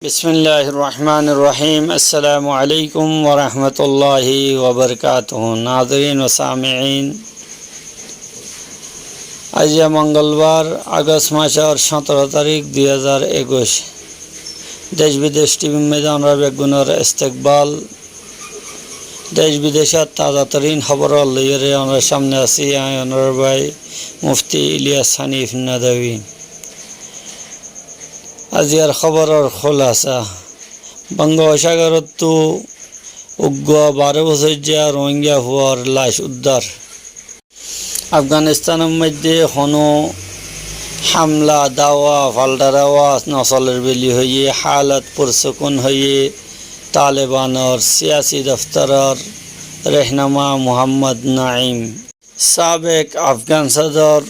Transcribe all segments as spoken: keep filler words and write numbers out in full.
بسم الله الرحمن الرحيم. السلام عليكم ورحمة الله وبركاته. ناظرين وسامعين، aijja mongolbar, August masor sóñtoro tarik, dui házar ekuic. Dec Bidec T V r maze onora beggúnor istekbal. Dec bidecor taza torin hóbor loiyóre onorar samne así añí onorar bái Mufti Ilyas Hanif Nadwi. Aijjar hóboror húlasa. Bongobsagorottu uggwá baró bosóijja Rohingya fuar lac uddar. Afganistanor moidde hono hamla, dawa, faldarawa nosoler beli hoiye, halot pursukun hoiye, Talebanor siyasi doftoror rehnuma Muhammad Naim. Sabek Afgan sodor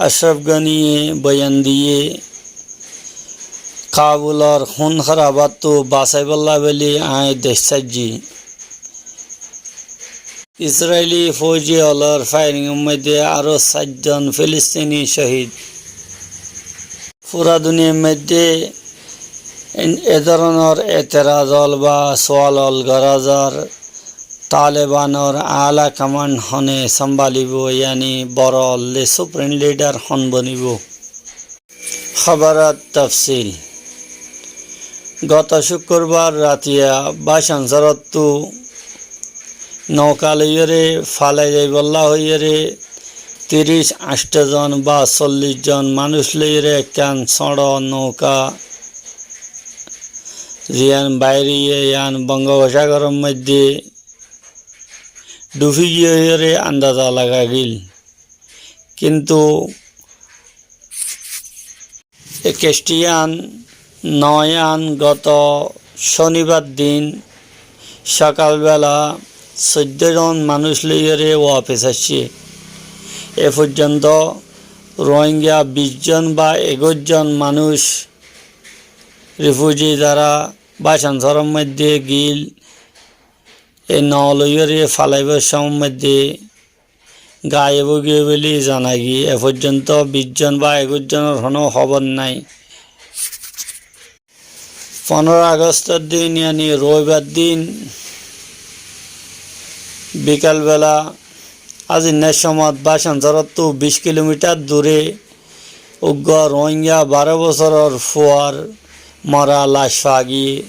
Ashraf Ghaniye boyan diye, Kabulor hún harabattu basaibálla beli añí dec saijji. Israili fouji ólor fairingor moidde aró sair zon Filistini cóhid. Fura duniyar moidde en-, e dóronor eteraz ól ba sual ól gora zar, Talebanor ala kamand hone sambalibo, yani boro ólde supreme lidar hon bonibo. Hóboror tafsil. Goto cúkkurbar ratiya Bácansorottu nouka loiyóre falai zaibálla hoiyóre tiríc añctho zon ba sollic zon manúic loiyóre ekkán sóñço nouka ziyán bairiye yían Bongobsagoror moidde dhufi giyóre andaza laga gil. Kintu e kecthiyán noóiyan goto cónibar din sokal bela soiddó zon manúic loiyóre wafes aiccé. E foijjonto Rohingya bic zon ba ekuic zon manúic rifuji zara Bácansoror moidde gil e noó loiyóre falaibar cómor moidde gayeb ói giyé buli zana giyé. E foijjonto bic zon ba ekuic zonor honó hóbor nái. Fondoro Agostor din, yani roibar din bikal bela azinnár cómot Bácansorottu bic kilomitar dure uggwá Rohingya baró bosóror fuar mora lac fa giyé.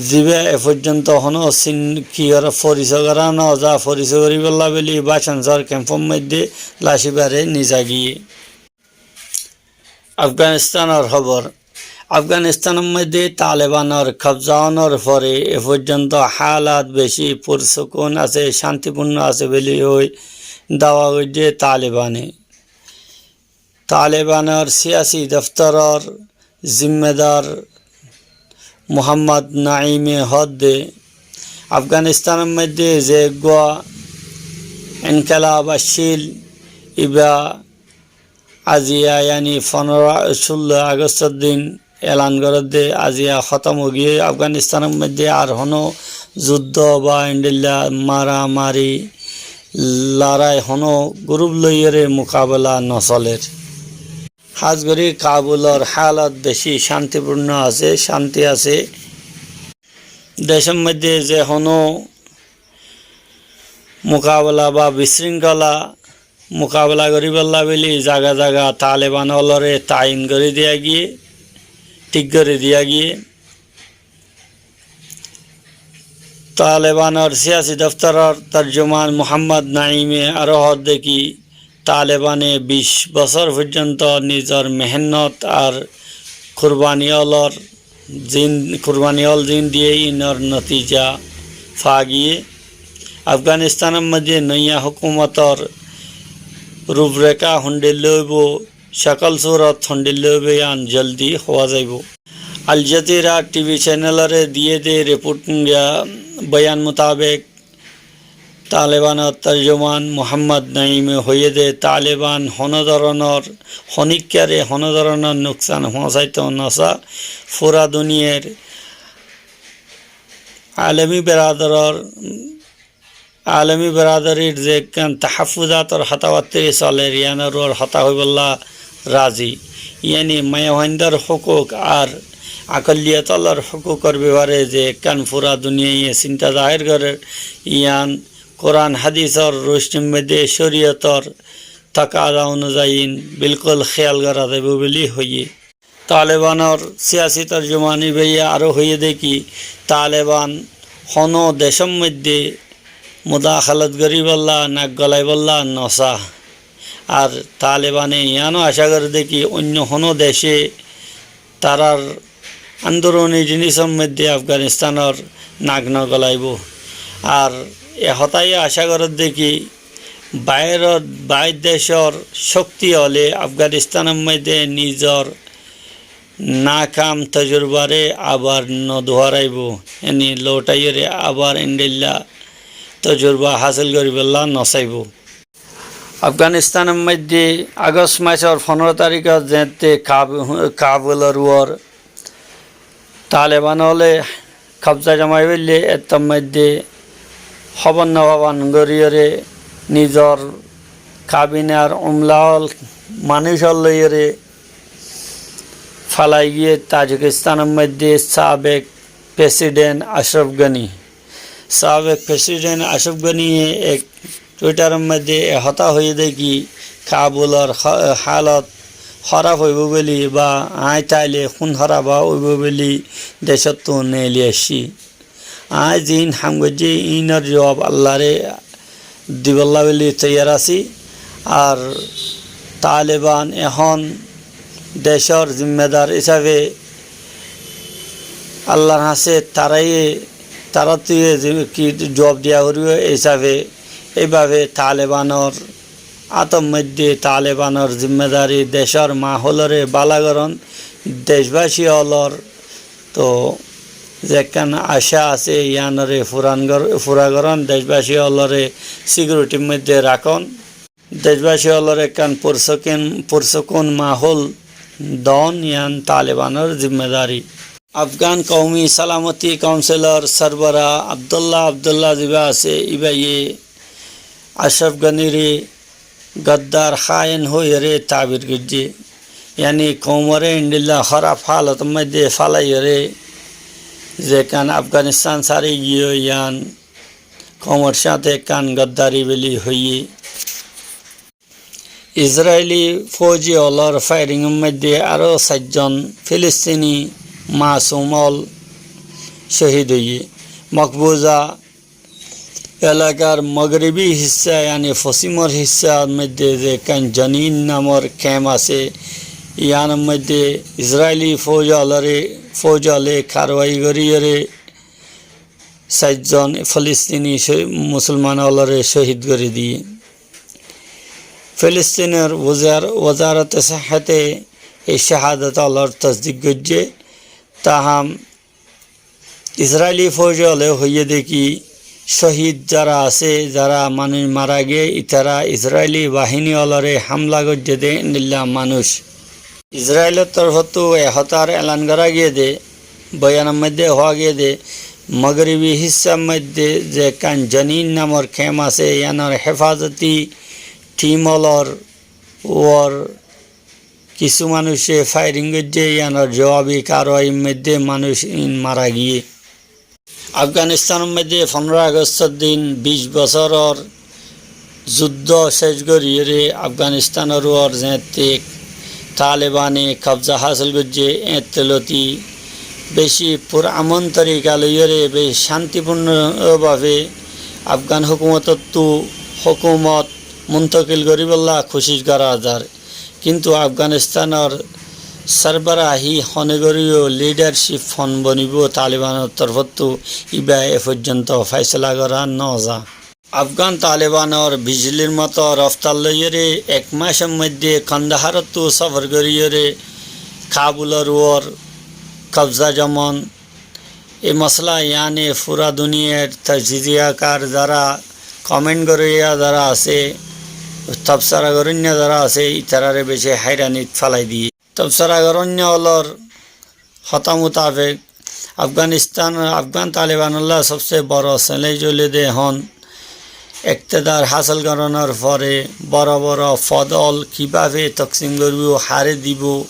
Ziba e foijjonto honó sin-, ki gora-, foriso gora no za, foriso goribálla buli Bácansor kempor moidde lac ibare niza giyé. Afganistanor hóbor. Afganistanor moidde Talebanor kobza ónor fore e foijjonto halot beci pursukun asé, cántipunno asé buli hoi dawa goijjé Talebane. Talebanor siyasi doftoror zimmadar Muhammad Naime hoódde, Afganistanor moidde ze eggúa inkelab accíl, iba aziya, yani fondoro, cúllo Agostor din elan gorédde, aziya hótom ói giyé. Afganistanor moidde ar honó zuddo ba endilla maramari lorai honó gurup loiyóre mukabela nosolér. Hás gorí Kabulor halot beci cántipunno asé, cánti asé. Decór moidde ze honó mukabela ba bisringhola mukabela goríballa buli zaga zaga Taleban ólore tayin gorí diya giyé, thík gorí diya giyé. Talebanor siyasi doftoror torjuman Muhammad Naime aró hoódde ki, Talebane bic bosór foijjonto nizor mehénnot ar kurbani ólor zin-, kurbani ól zin diyé, inor notija fa giyé. Afganistanor moidde noiya hókumotor rupreka hondilla óibo, cokol surot hondilla óibo, yían joldi hoó zaibo. Al Jazeera T V channelore diyé dé report, boyan mutabek, Talebanor torjuman Muhammad Naime hoiyé dé, Taleban honó dóronor, honikkare honó dóronor nuksan foóñsaito nosá, fura duniyar alami beradoror, alami beradarir ze ekkán tahaffuzator hotábattari soler, yíanor uore hotá hoibálla razi. Yáni maiyafuaindor hókuk ar Akolliyot ókkolor hókukor befare ze ekkán fura duniyaiye sinta zahér gorer, yián Kuran hádisor rucnir moidde córiyotor takaza onuzayin bilkúl héyal gora zaibou buli hoiyé. Talebanor siyasi torjuman íbaye aró hoiyé de ki, Taleban honó decór moidde mudakhalat goríbolla, nak golaibólla nosá. Ar Talebane yiáno acá goré de ki, oinno honó dece tarár anduruni jinisor moidde Afganistanor nak nogolaibóu. Ar e hotáyo acá goré de ki, bairor, bair decór cókti óle Afganistanor moidde nizor nakam tojurbare abar noduharaibóu, yáni loutaiyóre abar endilla tojurba hásil goríbolla nosaibóu. Afganistanor moidde Agost masor fonero tarikot zeéñtte Kab-, Kabulor uore Taleban óle kobza jomai félaiye, ettór moidde hóbor nofaban goríyore nizor kabinar umla ól manúic ól loiyore falai giyé Tajikistanor moidde sabek president Ashraf Ghani. Sabek president Ashraf Ghaniye ek Twitteror moidde e hotá hoiyé de ki, Kabulor ha-, halot hóraf óibou buli ba aññí táile hún hóraf óibou buli decóttu neeli aiccí. Aññí ziín ham goijjí, iínor juab Allare dibolla buli toiyar así. Ar Taleban ehón decór zimmadar hísafe Allar hañse taráye, taráttuye ze ki juab diya foribó, ei hísafe, eibabe Talebanor átor moidde Talebanor zimmadari decór maholore bála gorón, decbaci ólor to zekkán acá asé, yiánore furan gor-, fura gorón, decbaci ólore sikuritir moidde rakón. Decbaci ólor ekkán pursukun, pursukun mahól don, yián Talebanor zimmadari. Afgan Koumi Salamoti Kaunsilor sorbora Abdullah Abdullah ziba asé, íbaye Ashraf Ghanire goddar háin hoiyóre tabir goijjé. Yáni koumore endilla hóraf hálotor moidde felaiyóre zekkán Afganistan sári giyé, yián koumor sáñte ekkán goddari buli hoiyé. Israili fouji ólor fairingor moidde aró sairzon Filistini masum ól cóhid óiye. Mokbuza elakar mogoribi hissá, yáni fosimor hissár moidde zekkán Janin namor kemp asé, yiánor moidde Israili fouji ólore, fouji óle karwai goríyore sairzon Filistini co-, musolman ólore cóhid gorí diyé. Filistinor wazar-, wazarote sehháte ei cahádot ólor tosdik goijjé. Tahám Israili fouji óle hoiyé de ki, cóhid zara asé, zara manúic mara giyé, ítara Israili bahini ólore hámla goijjé de endilla manúic. Israilor torfóttu e hotár elan gorá giyé de, boyanor moidde hoó giyé de, mogoribi hissár moidde zekkán Janin namor kemp asé, yiánor hefazoti thim ólor uore kissú manúice fairing goijjé, yiánor juabi karwair moidde manúic iín mara giyé. Afganistanor moidde fonóro Agostor din bic bosóror zuddó céc goríyore Afganistanor uore zeéñtte Talebane kobza hásil goijjé, eéñtte lóti beci furaamon torika loiyóre beci cántipurno babe Afgan hókumotottú hókumot muntokil goríbolla kucíc gorá zar. Kintu Afganistanor sorbarahi hone goríyo, lidarcip hon bonibó Talebanor torfóttu, íba e foijjonto faisala gorá noza. Afgan Talebanor bijilir moto roftar loiyóre ek macor moidde Kandaharottú sofor goríyore Kabulor uore kobza zomon. E mosala yiáne fura duniyair tajziyakar zara, komen goróya zara asé, tobsora gorónna zara asé, ítarare beci háiranit félai diyé. Tobsora gorónna ólor hotá mutabek, Afganistan, Afgan Talebanolla sobse boro selenj óilde de ehón ektedar hásil gorónor fore boro boro fod ól kibábe toksim goríbo, háre dibo,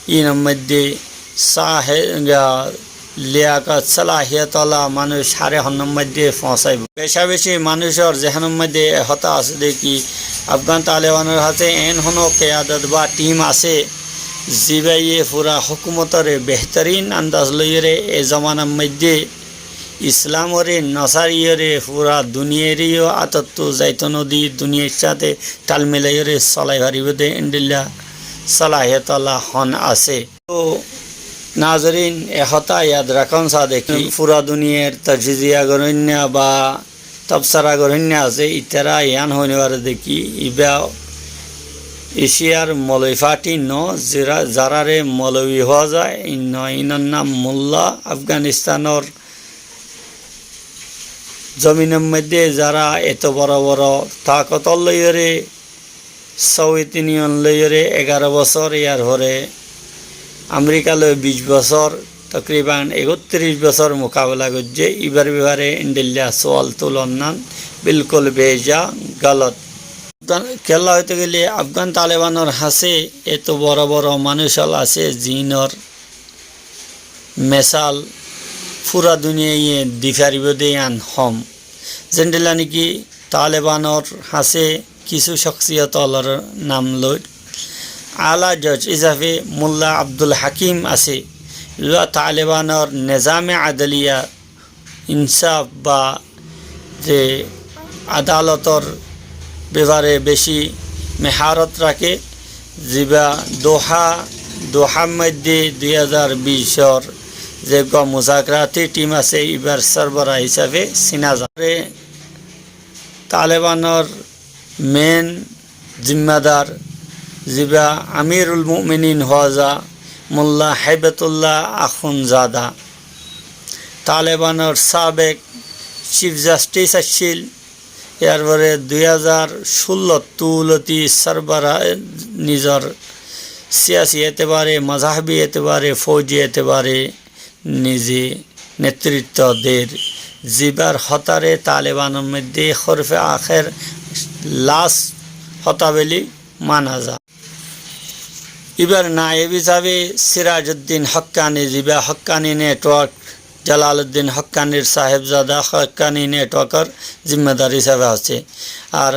iínor moidde sahe-, ya, liyakot, salahiyot ola manúic háré honnor moiddé foóñsaibóu. Becá-becí manúicor zehénor moiddé e hotá asé dé ki, Afgán Talebanor hañsé eén honó kiyadot ba thím asé, zibáye fura hókumotoré behterín andaz loiyóre e zomanar moiddé Islamoré nosáriyoré fura duniyairé yó atottú zaito nodi duniyair sáñte thal milaiyóre solai faribóu dé endilla salahiyot ola hon asé. Tóu nazorín, e hotá yad rakón saá dé ki, fura duniyair tojiziya goróinna ba tobsara goróinna asé, itará yián hoóinofare dé ki, ibá Eciyar molowi fáthi noó, zira-, zaráre molowi hoó za, iín noó, iínor nam mulla. Afganistánor zominor moiddé zará eto boro boro takot loiyóre, Soviyet Yuniyon loiyóre egaró bosór, yar fore Amerika loi bic bosór, tokriban ekottiríc bosór mukabela goijjé, ibar befare endilla sual tulonnan bilkul beja golot. Kiyólla hoité gelé Afgán Talebanor hañsé eto boro boro manúic ól asé, ziínor mesal fura duniyaiye di faribóu dé yián hom. Zendilla néki Talebanor hañsé kissú cóksiyot ólor nam loir. Ala joj hísafe Mulla Abdul Hakim asé. Ibá Talebanor nezame adaliya, insáf ba ze adalotor befare beci meharot raké, zibá Doha, Dohar moiddé dui házar bicor zeggúa muzakarati thím asé, ibár sorbora hísafe sina za. Talebanor men zimmadar zibá Amirul Mu'minin hoó za Mulla Haibatulla Akhunzada, Talebanor sabek Cif Jastis accíl. Yar fore dui házar cúllottú loti sorbora nizor siyasi etebare, mazhabi etebare, fouji etebare nize netritto der, zibár hotáre Talebanor moiddé horfe ahér las hotá buli mana za. Ibár naib hísafe Sirajuddin Hokkani, zibá Hokkani network, Jalaluddin Hokkanir sahebzada, Hokkani networkor zimmadar hísafe asé. Ar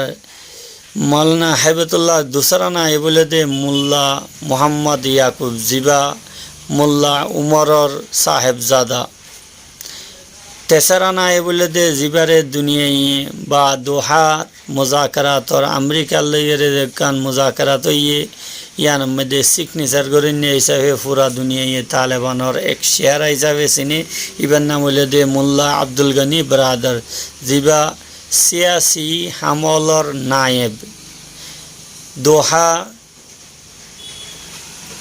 Maulana Haibatulla dusára naib óilde Mulla Muhammad Yakub, zibá Mulla Umoror sahebzada. Tesára naib óilde zibáre duniyaiye ba Dohar muzakarator, Amerikar loiyóre zekkán muzakarat óiye, yiánor moiddé signisar goróinna hísafe fura duniyaiye Talebanor ek ciyara hísafe sine, ibár nam óilde Mulla Abdul Gani Baradar, zibá siyasi hamolor naib. Doha,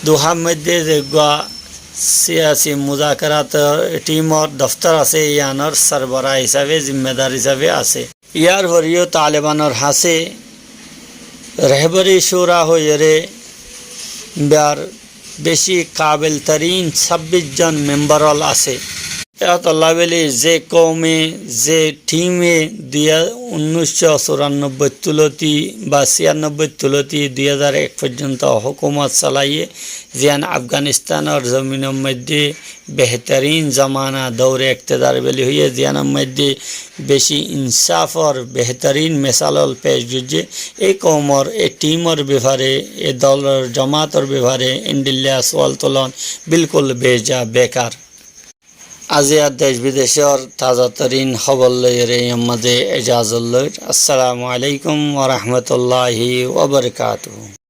Dohar moiddé zeggúa siyasi muzakarator thímor doftor asé, yiánor sorbora hísafe, zimmadar hísafe asé. Yar foreyó Talebanor hañsé Rehbori Cura hoiyóre ibár beci kabiltarin sábbic zon membar ól asé. Yátolla buli ze koume, ze thíme dui há-, unnúiccó curannobboi tulóti ba ciyanobboi tulóti dui házar ek foijjonto hókumot salaiye, ziyán Afganistánor zominor moiddé behterin zomana doure ektedar buli hoiye, ziyánor moiddé beci insáfor behterin mesal ól pec goijjé. E koumor, e thímor befare, e dolor jomátor befare endilla sual tulon bilkul beja bekar. Aijja dec bidecor tazatarin hóbor loiyóre yar mazé ejazot loir. Assalamu alaikum wa rahmatullahi wa barakatuhu.